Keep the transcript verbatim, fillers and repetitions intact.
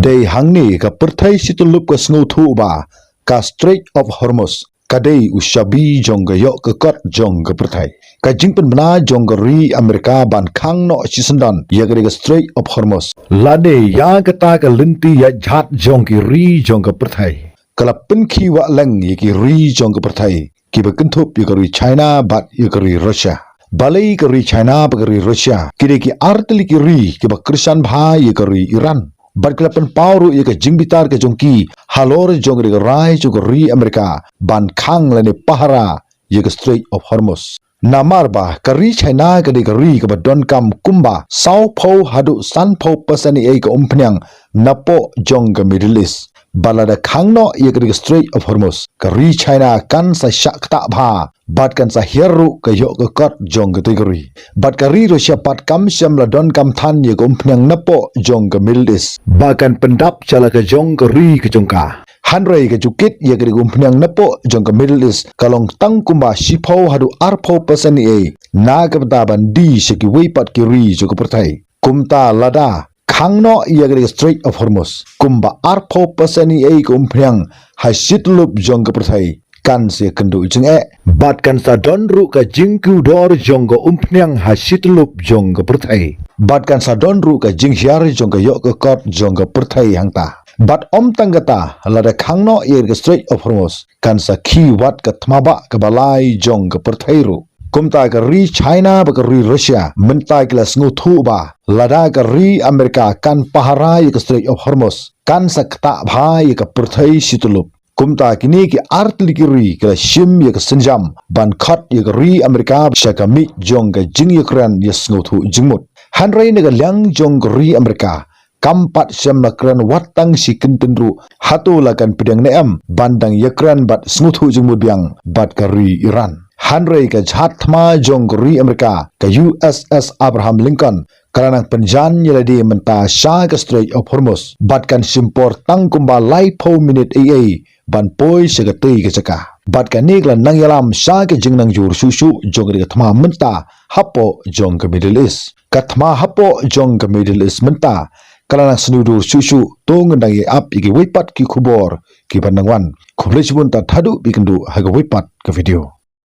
Dei hangne ka pyrthei shityllup ka sngewthuh ba ka Strait of Hormuz ka dei u shabi jong ka ïoh ka kot jong ka pyrthei. Ka jingpynbna jong ka ri Amerika ban khang noh shisyndon ïa ka dei ka Strait of Hormuz, lane ïa kata ka lynti ïaid jhad jong ki ri jong ka pyrthei, ka la pynkhih wah leng ïa ki ri jong ka pyrthei kiba kynthup ïa ka ri China bad ïa ka ri Russia. Balei ka ri China bad ka ri Russia ki dei ki artylli ki ri kiba kyrshan bha ïa ka ri Iran, bad ki la pynpaw ruh ïa ka jingbitar ka jong ki halor jong ka dei ka rai jong ka ri Amerika ban khang lane pahara ïa ka Strait of Hormuz. Namar ba ka ri China ka dei ka ri kaba donkam kumba sawphew haduh sanphew percent eiei ka umphniang napoh jong ka Middle East. Bad lada khang noh ïa ka dei ka Strait of Hormuz, ka ri China kan sa shah ktah bha bad kan sa hiar ruh ka ïoh ka kot jong katei ka ri. Bad ka ri Russia pat kam shym la donkam than ïa ka umphniang napoh jong ka Middle East ba kan pyndap sha la ka jong ka ri ka jong ka. Hynrei ka ju kit ïa ka dei ka umphniang napoh jong ka Middle East ka long tang kumba shiphew haduh arphew percent eiei na ka bynta ban die sha kiwei pat ki ri jong ka pyrthei. Kumta lada khang noh ïa ka dei ka Strait of Hormuz, kumba arphew percent eiei ka umphniang ha shityllup jong ka pyrthei kan sa ïakynduh jingeh bad kan sa don ruh ka jingkiew dor jong ka umphniang ha shityllup jong ka pyrthei. Bad kan sa don ruh ka jinghiar jong ka ïoh ka kot jong ka pyrthei hangta. Bad ym tang kata, lada khang noh ïa ka Strait of Hormuz, kan sa khih wat ka thma bah kaba lai jong ka pyrthei ruh. Kumta ka ri China bad ka ri Russia mynta ki la sngewthuh ba lada ka ri Amerika kan pahara ïa ka Strait of Hormuz, kan sa ktah bha ïa ka pyrthei shityllup. Kumta kine ki artylli ki ri ki la shim ïa ka sienjam ban khot ïa ka ri Amerika sha ka miej jong ka jingïakren ïasngewthuh jingmut. Hynrei na ka liang jong ka ri Amerika kam pat shym la kren wat tang shi kyntien ruh hato la kan pdiang ne em ban dang ïakren bad sngewthuh jingmut biang bad ka ri Iran. Hynrei ka jhad thma jong ka ri Amerika, ka U S S Abraham Lincoln, ka la nang pynjan ïa lade mynta sha ka Strait of Hormuz bad kan shim por tang kumba laiphew minit eiei ban poi sha katei ka jaka. Bad kane ka la nang ïalam sha ka jingnang jur shuh shuh jong ka dei ka thma mynta hapoh jong ka Middle East. Ka thma hapoh jong ka Middle East mynta ka la nang sniew dur shuh shuh. To ngin nang ïa ap ïa kiwei pat ki khubor kiban nang wan. Khublei shibun, tad haduh ba ïakynduh ha kawei pat ka video.